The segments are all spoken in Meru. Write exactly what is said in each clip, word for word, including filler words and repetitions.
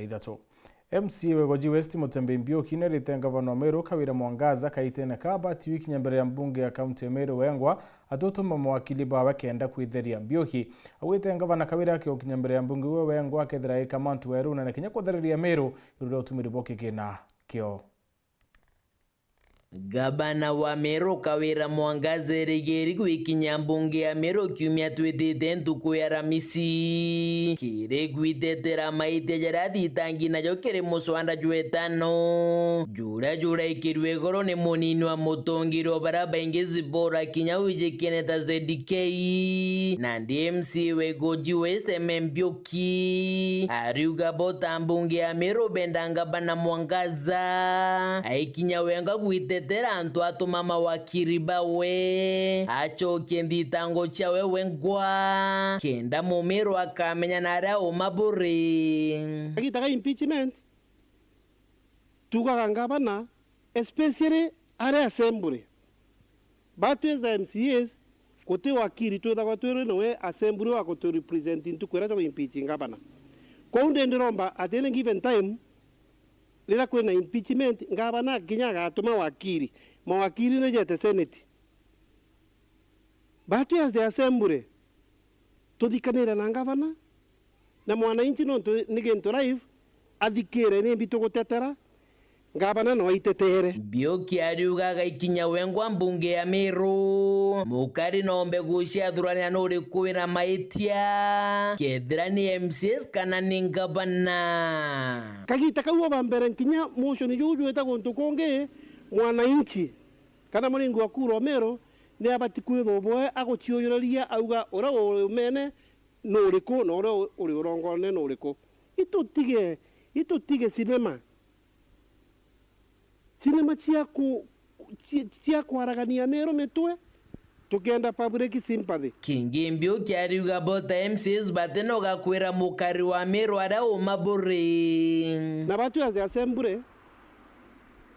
ithatu. M C A wa Igoji West Mutembei Mbiuki nerite ngavana wa Meru Kawira Mwangaza kaitene ka abati wikinya mbere ya mbunge ya kaunti ya Meru wengwa atutuma mawakili bawe kenda kwitheria. Mbiuki augite ngavana Kawira akiukinya mbere ya mbunge we wengwa akethira aika mantu weruna na kinya kuthereria Meru iguru ria utumiri bwa kigina kio. Ngavana wa Meru Kawira Mwangaza erigiri gwikinya mbunge ya Meru kiumia twitite ntuku ya Aramisi. Kiri gwitetera maitia jaria athitangi najo kiri muswanda jwa itano, juria juraikirue iguru ni munini wa mutongeria o baria baingi Zipporah Kinyau wijikene ta Z K, nandi M C A wa Igoji West M M Mbiuki. Ki ariuga bo ta mbunge ya Meru benda ngavana Mwangaza aikinya wengwa gwitetera antu atuma mawakiri bawe acokie nthitango ciawe wengwa kenda Mumeru akamenya na aria uma buri. Kagita ka impeachment, tugaga ngavana, especially ari assembly. Batwi as M C As, guti wakiri twithagwa twiri nawe assembly wa kutu represent ntuku iria tugu impeach ngavana. Kwou ndi ndiromba at any given time, riria kwina impeachment, ngavana kinya agatuma wakiri. Mawakiri ni jete Senate. Batwi as the assembly, tuthikanire na ngavana, na mwananchi nontu ni gintu live, athikire nimbi tugutetera, ngavana no aitetere. Mbiuki ariuga agaikinya wengwa mbunge ya Meru, mukari nombe guciathuranira nuriku wina maitia, kethira ni M C As kana ni ngavana. Kagita kau oba mbere nkinya motion juu jwita guntu kungi, mwananchi kana muringi wa kura o Meru ni abati kwithwa bwe aguciuyuriria auga uria uri umene nuriku na uria uri urongone nuriku. Itutige, itutige cinema. Cinema cia ku-, cia, cia kwaragania Meru mitwe, tukenda public sympathy. Kingi Mbiuki ariuga bo ta M C As batinoga kwira mukari wa Meru aria uma buri. Na batwi as the assembly,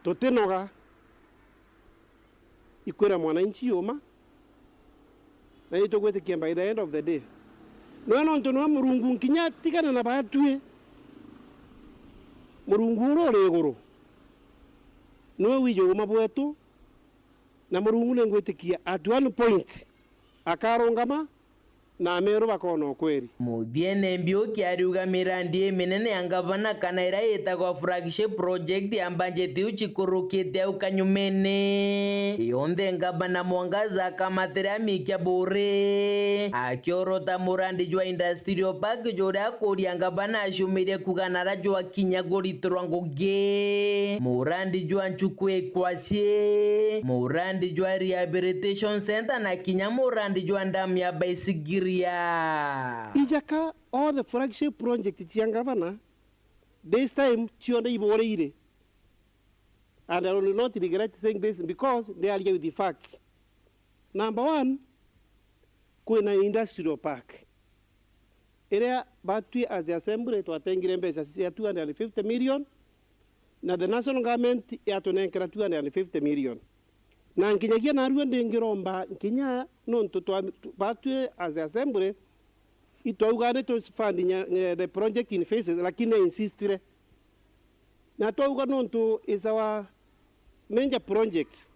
tutinoga ikwira mwananchi yuma, na nitugwitikia by the end of the day. Noe nontu noe Murungu nkinya atigana na batwi, Murungu uria uri iguru, noe wiji uma bwetu, na Murungu ningwitikia at one point akarungama, na Ameru bakoona ukweri. Muthiene Mbiuki ariuga mirandi iminene ya ngavana kana iria itagwa flagship project ya budget iu cikurukite au kanyumene. Yonthe ngavana Mwangaza akamatire amikia buri, akiorota murandi jwa Industrial Park juria akuria ngavana aciumirie kuga nara jwakinya guritirwa ngugi. Murandi jwa nchuku ikwaci, murandi jwa rehabilitation center na kinya murandi jwa dam ya Baisigiria. Ijaka all the flagship project cia ngavana, this time cionthe iboreire. And I will not regret saying this because they are with the facts. Number one, kwina industrial park iria batwi as the assembly twatengire mbeca cia two hundred and fifty million, na the national government yatunenkera two hundred and fifty million. Na nkinyagia narua ndingiromba nkinya nontu twa-, batwi as the assembly itwauga ni tu fund nya-, eh, the project in phases, lakini insistire. Na twauga nontu is our major project,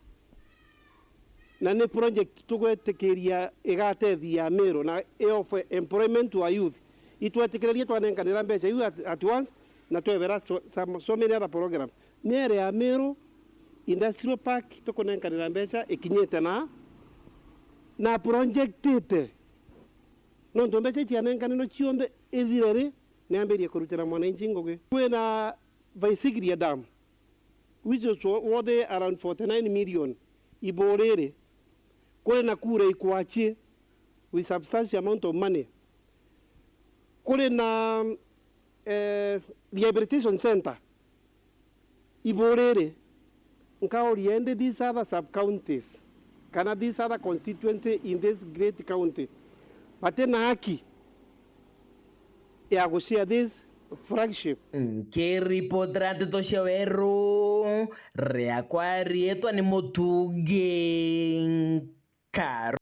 na ni project tugwetikiria igatethia Meru na i offer employment to our youth. Itwetikiririe twanenkanira mbeca iu at, at once, na twebera so, some, so many other programs. Ni area ya Meru Industrial Park tukunenkanira mbeca ikinyite na, na projectite. Nontu mbeca iu cianenkanirwe cionthe ithire ri, niambirie kurutira mwananchi ngugi. Kwina Baisigiria Dam, which is wo-, worth around forty-nine million iburire. Kuri na kura ikwachi with substantial amount of money. Kuri na, eh, rehabilitation center iburire. Nkauria, indi these other sub-counties, kana these other constituency in this great county, bati na haki ya gushare this flagship? Nkiripotera nteto cia Weru, riakwa riitwa ni Mutungi Nkaro.